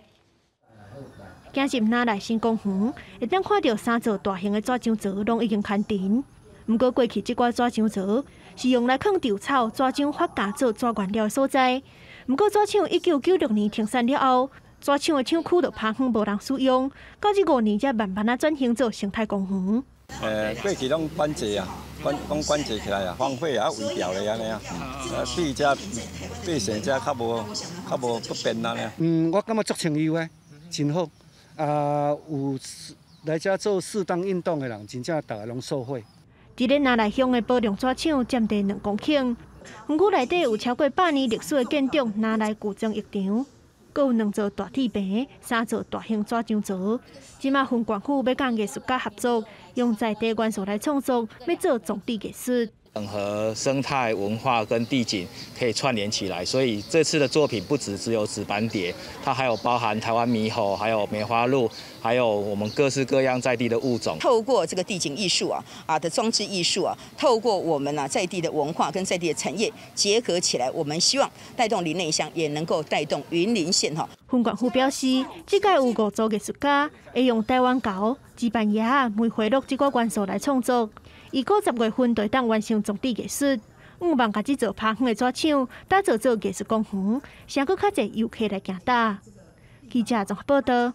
行入那籬新公園，會當看著三座大型的紙漿槽攏已經勘定。毋過過去這寡紙漿槽是用來囥稻草、紙漿發酵做紙原料的所在。毋過紙廠1996年停產了後，紙廠的廠區就拋荒無人使用，到這5年才慢慢仔轉型做生態公園。過去攏管制啊，管攏管制起來啊，荒廢啊，毀掉咧按呢啊，對遮百姓遮較無不便按呢。嗯，我感覺足清幽的，真好。啊，有來遮做適當運動的人，真正逐个攏受惠。佇咧那籬鄉的寶隆紙廠佔地2公頃，園區內底有超過100年歷史的建築那籬舊莊浴場，閣有兩座大鐵棚、三座大型紙漿槽。這馬雲縣府欲佮藝術家合作，用在地元素來創作，欲做裝置藝術。整合生態文化跟地景可以串聯起來，所以這次的作品不只只有紫斑蝶，它還有包含台灣獼猴，還有梅花鹿，還有我們各式各樣在地的物種。透過這個地景藝術啊的裝置藝術啊，透過我們啊在地的文化跟在地的產業結合起來，我們希望帶動林內鄉，也能夠帶動雲林縣哈。雲縣府表示，這屆有五組藝術家會用台灣猴、紫斑蝶、梅花鹿這寡元素來創作。預估10月份就會當完成裝置藝術，向望共這座拋荒的紙廠打造做藝術公園，吸閣較濟遊客來行踏。記者綜合報導。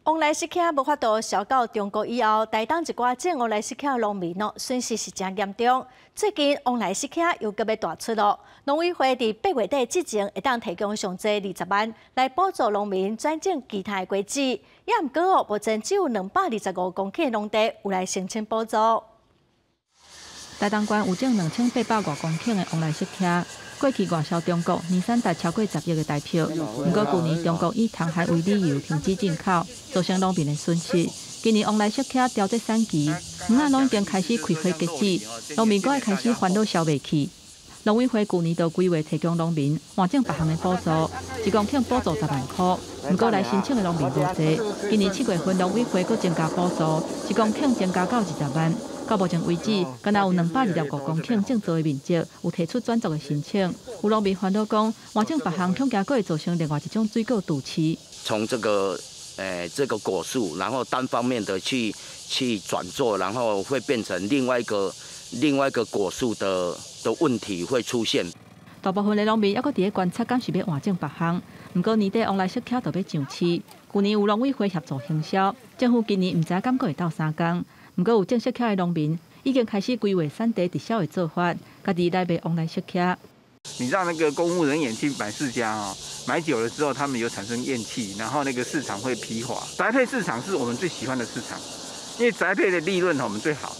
旺來釋茄無法度銷到中國以後，台東一寡種旺來釋茄農民哦，損失是誠嚴重。最近旺來釋茄又閣欲大出囉，農委會佇8月底之前會當提供上濟20萬來補助農民轉種其他的果子。也毋過哦，目前只有225公頃農地有來申請補助。台東縣有種2800外公頃的旺來釋茄，過去外銷中國，年產值超過10億的台票。毋過舊年中國以蟲害為理由停止進口，造成農民的損失。今年旺來釋茄調節產期，園仔攏已經開始開花結籽，農民閣愛開始煩惱銷袂去。農委會舊年就規劃提供農民換種別項的補助，1公頃補助10萬箍。毋過來申請的農民無濟。今年7月份，農委會閣增加補助，1公頃增加到20萬。到目前為止，敢若有225公頃種植的面積有提出轉作的申請。有農民煩惱講，換種別項恐驚閣會造成另外一種水果毒刺。從這個果樹，然後單方面的去轉作，然後會變成另外一個果樹的問題會出現。大部分的農民猶閣佇咧觀察，敢是欲換種別項。毋過年底旺來釋茄就欲上市，舊年有農委會協助行銷，政府今年毋知敢閣會鬥相共。毋過有種釋茄的農民已經開始規劃產地直銷的做法，家己來賣旺來釋茄。你讓那個公務人員去買釋迦啊，買久了之後，他們有產生厭棄，然後那個市場會疲乏。宅配市場是我們最喜歡的市場，因為宅配的利潤我們最好。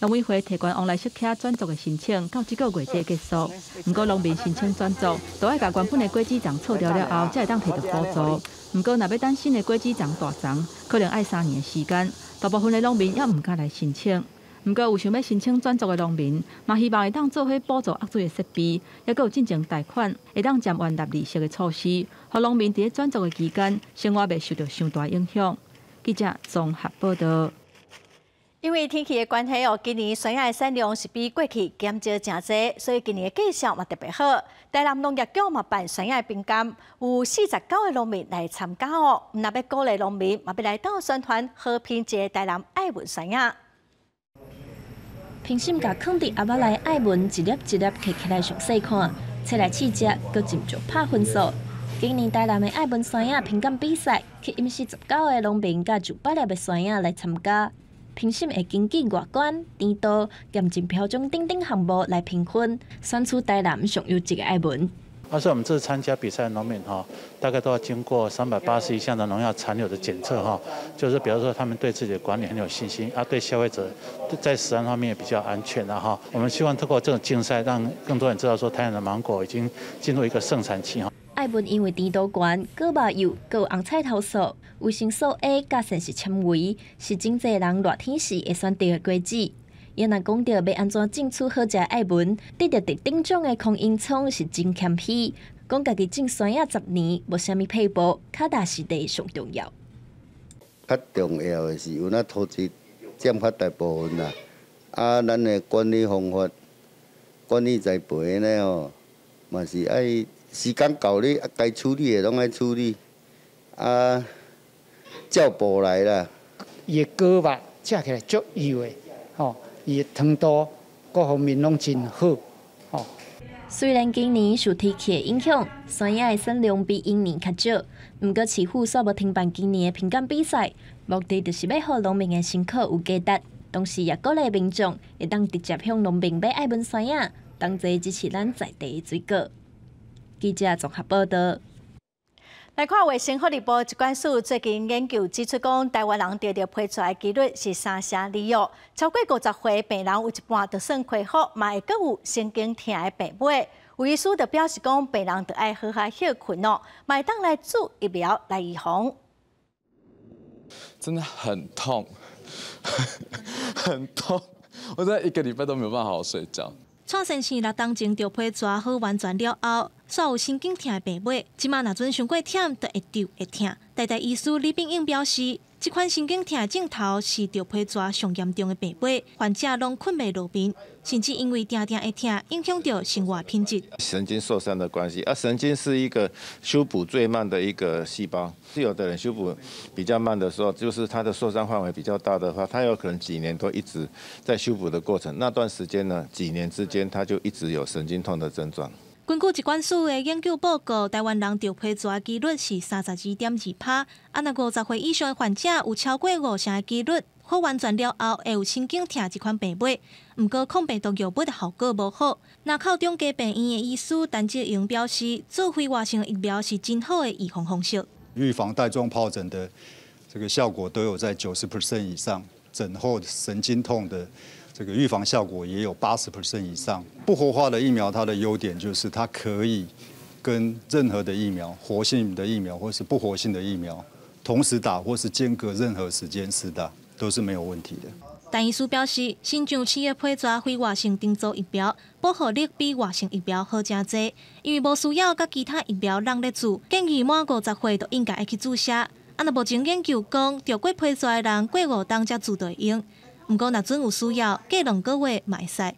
農委會提懸旺來釋茄轉作的申請，到這個月底結束。毋過農民申請轉作，都愛共原本的果子叢鋤掉了後，才會當提著補助。毋過，若欲等新的果子叢大叢，可能愛3年的時間。大部分的農民猶毋敢來申請。毋過，有想欲申請轉作的農民，嘛希望會當做伙補助壓水的設備，猶閣有進前貸款，會當暫緩納利息的措施，予農民佇咧轉作的期間，生活袂受著傷大影響。記者綜合報導。因為天氣的關係哦，今年酸仔的產量是比過去減少誠濟，所以今年的價數嘛特別好。台南農業局嘛辦酸仔評鑑，有49個農民來參加哦。毋但欲鼓勵農民，嘛欲來鬥宣傳和品質的台南愛文酸仔。評審共囥佇盒仔內愛文一粒一粒摕起來詳細看，揣來試食，閣斟酌拍分數。今年台南的愛文酸仔評鑑比賽，吸引49個農民佮900粒的酸仔來參加。評審會根據外觀、甜度、驗證標準等等項目來評分，選出台南上優質的愛文。而且我們這次參加比賽的農民哈，大概都要經過381項的農藥殘留的檢測哈，就是比如說他們對自己的管理很有信心，啊，對消費者在食安方面也比較安全啦哈。我們希望透過這種競賽，讓更多人知道說台南的芒果已經進入一個盛產期哈。愛文因為甜度懸、果肉幼、閣有紅菜頭素、維生素 A 佮膳食纖維，是真濟人熱天時會選擇的果子。伊若講著欲按怎種出好食的愛文，得著特等獎的孔英聰是真謙虛，講家己種山仔10年，無啥物撇步，跤踏實地上重要。較重要的是，有那土地佔較大部分啦，啊，咱的管理方法、管理栽培呢吼，嘛是愛時間到你啊，該處理的攏愛處理，啊，照步來啦。伊的果肉食起來足幼的，吼。伊的糖度各方面攏真好，吼。雖然今年受天氣的影響，山仔的產量比往年較少，毋過市府煞無停辦今年的評鑑比賽，目的就是欲予農民的辛苦有價值，同時也鼓勵民眾會當直接向農民買愛文山仔，同齊支持咱在地的水果。記者綜合報道。來看衛生福利部疾管署最近研究指出，講台灣人著著皮蛇的幾率是3成2哦，超過50歲病人有一半就算恢復，嘛會閣有神經疼的病尾。有醫師就表示講，病人著愛好好歇睏哦，嘛會當來注疫苗來預防。真的很痛，很痛，我在一個禮拜都沒有辦法好好睡覺。蔡先生6冬前著皮蛇好完全了後，煞有神經疼的病尾，這馬若陣傷過忝，就會搐會疼。台大醫師李炳英表示，這款神經疼的症頭是著皮蛇上嚴重的病尾，患者攏睏袂落眠，甚至因為定定會疼，影響著生活品質。神經受傷的關係，啊，神經是一個修補最慢的一個細胞，是有的人修補比較慢的時候，就是他的受傷範圍比較大的話，他有可能幾年都一直在修補的過程，那段時間呢，幾年之間他就一直有神經痛的症狀。根據疾管署的研究報告，台灣人著皮蛇的幾率是32.2%，啊，若50歲以上的患者有超過5成的幾率好完全了後會有神經疼這款病尾。毋過抗病毒藥物的效果無好。林口長庚病院的醫師陳志榮表示，注非活性疫苗是真好的預防方式。預防帶狀疱疹的這個效果都有在90% 以上，疹後神經痛的這個預防效果也有80% 以上。不活化的疫苗，它的優點就是它可以跟任何的疫苗、活性的疫苗或是不活性的疫苗同時打，或是間隔任何時間施打，都是沒有問題的。陳醫師表示，新上市的皮蛇非活性定做疫苗，保護力比活性疫苗好誠濟，因為無需要佮其他疫苗籠咧注，建議滿50歲就應該愛去注射。啊，若目前研究講，著過皮蛇的人過5冬才注就會用。毋過，若準有需要，隔2個月嘛會使。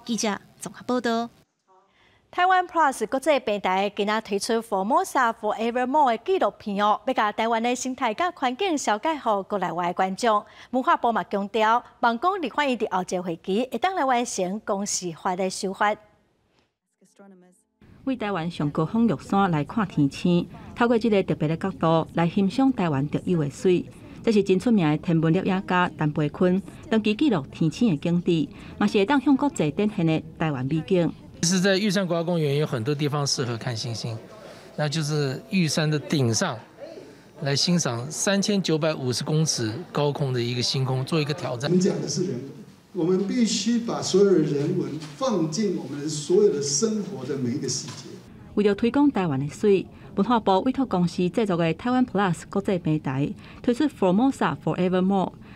記者綜合報道。台灣 Plus 國際平台今仔推出《Formosa Forevermore》的紀錄片哦，欲共台灣的生態佮環境紹介予國內外的觀眾。文化部嘛強調，望講立法院佇後一個會期會當來完成公視法的修法。為台灣上高峰玉山來看天星，透過這個特別的角度來欣賞台灣特有的水。這是真出名的天文攝影家陳培坤長期記錄天星的景致，嘛是會當向國際展現的台灣美景。其實，在玉山國家公園有很多地方適合看星星，那就是玉山的頂上來欣賞3950公尺高空的一個星空，做一個挑戰。我們講的是人文，我們必須把所有的人文放進我們所有的生活的每一個細節。為著推廣台灣的水，文化部委託公視製作的台灣 Plus 國際平台推出《Formosa Forevermore》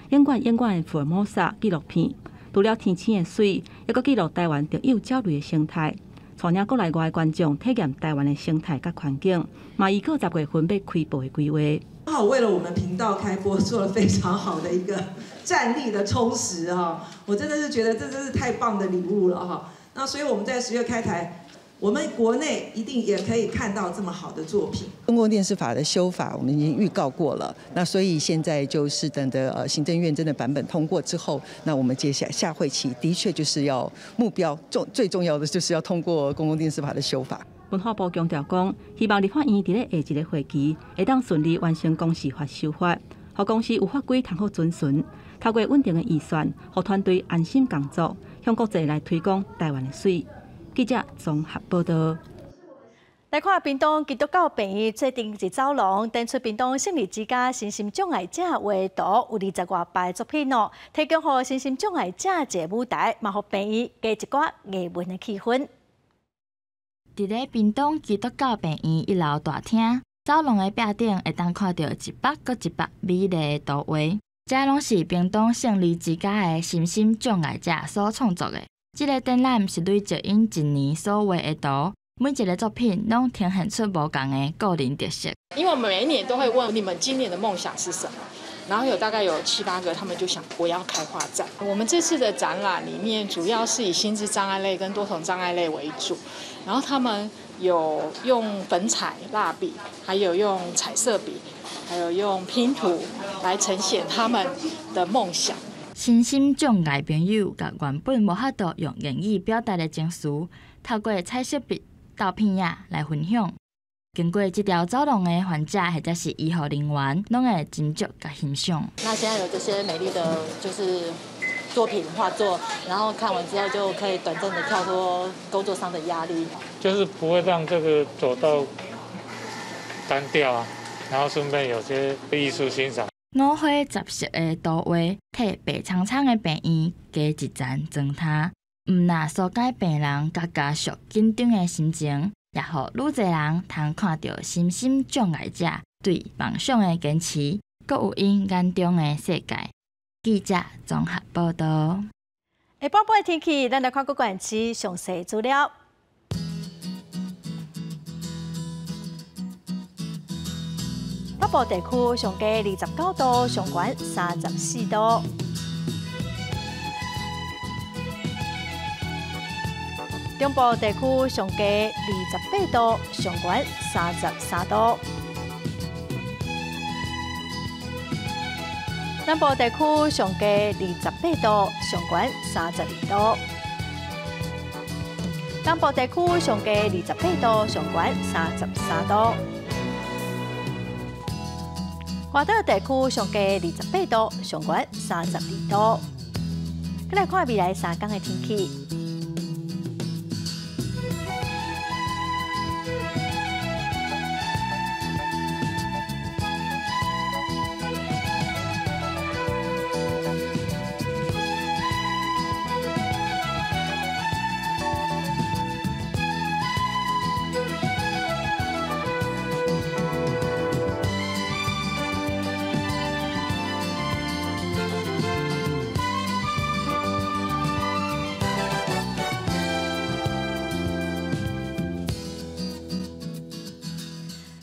永遠永遠的 Formosa 紀錄片。除了天星的水，猶閣記錄台灣特有鳥類的生態，帶領國內外觀眾體驗台灣的生態佮環境，嘛預告10月份欲開播的規劃。剛好為了我們頻道開播做了非常好的一個戰力的充實哈，我真的是覺得這真是太棒的禮物了哈。那所以我們在10月開台，我們國內一定也可以看到這麼好的作品。公共電視法的修法，我們已經預告過了。那所以現在就是等著行政院真的版本通過之後，那我們接下來下會期的確就是要目標重最重要的就是要通過公共電視法的修法。文化部強調講，希望立法院佇咧下一個會期會當順利完成公視法修法，予公司有法規通好遵循。透過穩定的預算，予團隊安心工作，向國際來推廣台灣的水。記者綜合報道。來看屏東基督教病院做陣佇走廊，展出屏東勝利之家身心障礙者畫圖，有20外幅作品哦，提供予身心障礙者一個舞台，嘛予病院加一寡藝文的氣氛。佇咧屏東基督教病院一樓大廳走廊的壁頂，會當看著一幅閣一幅美麗的圖畫，這攏是屏東勝利之家的身心障礙者所創作的。這個展覽是累積𪜶一年所畫的圖，每一個作品攏呈現出無仝的個人特色。因為我們每一年都會問你們今年的夢想是什麼，然後有大概有7、8個，他們就想我要開畫展。我們這次的展覽裡面主要是以心智障礙類跟多重障礙類為主，然後他們有用粉彩蠟筆，還有用彩色筆，還有用拼圖來呈現他們的夢想。身心障礙朋友共原本無法度用言語表達的情緒，透過彩色筆、豆片仔來分享。經過這條走廊的患者或者是醫護人員，攏會斟酌佮欣賞。那現在有這些美麗的，就是作品畫作，然後看完之後就可以短暫的跳脫工作上的壓力，就是不會讓這個走到單調啊，然後順便有些藝術欣賞。五花雜色的圖畫，替白蒼蒼的病院加一層妝頭，毋但紓解病人佮家屬緊張的心情，也予愈濟人通看著身心障礙者對夢想的堅持，閣有𪜶眼中的世界。記者綜合報道。下晡晡的天氣，咱來看各縣市詳細資料。北部地區上低29度，上懸34度。中部地區上低28度，上懸33度。南部地區上低28度，上懸32度。東部地區上低28度，上懸33度。外島地區上低28度，上懸32度。再來看未來3天的天氣。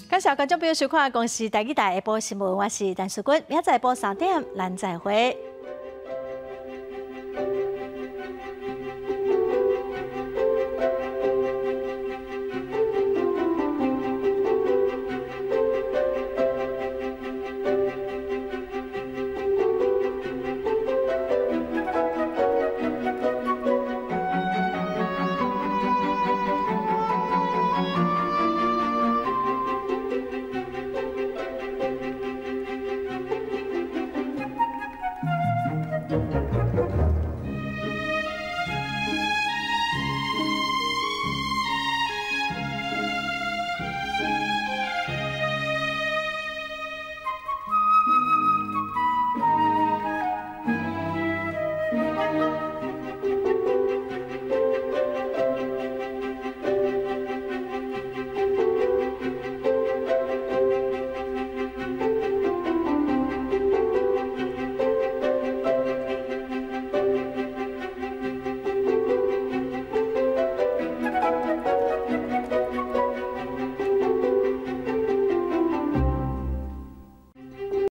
感謝觀眾朋友收看《公視台語台》下晡新聞，我是陳淑君，明仔載晡3點，咱再會。